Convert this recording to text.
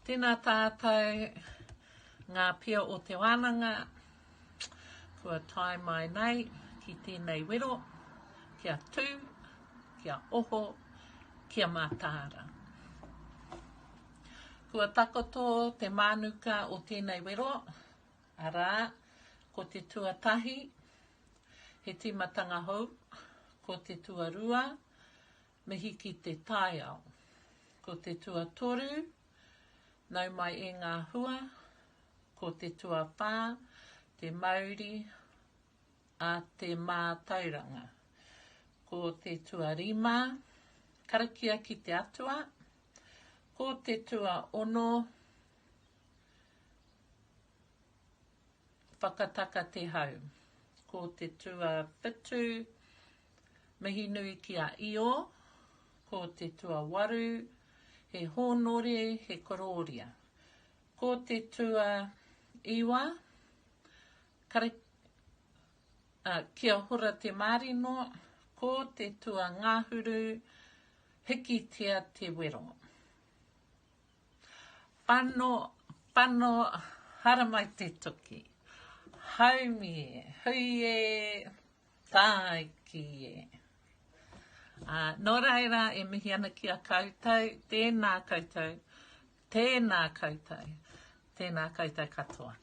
Tēnā tātou ngā pia o te wānanga kua tae mai nei ki tēnei wero, kia tū, kia oho, kia mataara. Kua takoto te mānuka o tēnei wero, arā, ko te tuatahi, he tīmatanga hou, ko te tuarua, Mihi ki te taiao. Ko te tuatoru, nau mai e ngā hua. Ko te tuawhā, te mauri a te mātauranga. Ko te tuarima, karakia ki te Atua. Ko te tuaono, whakataka te hau. Ko te tuawhitu, Mihi nui ki a Io, ko te tuawaru, he hōnore, he korōria. Ko te tuaiwa, kare, a, kia hora te marino, ko te tuangahuru, hikitia te wero. Whano, whano, haramai te toki. Haumi e, hui e, Tāiki e. Ā, nō reira e mihi ana ki a koutou, tēnā koutou, tēnā koutou, tēnā koutou katoa.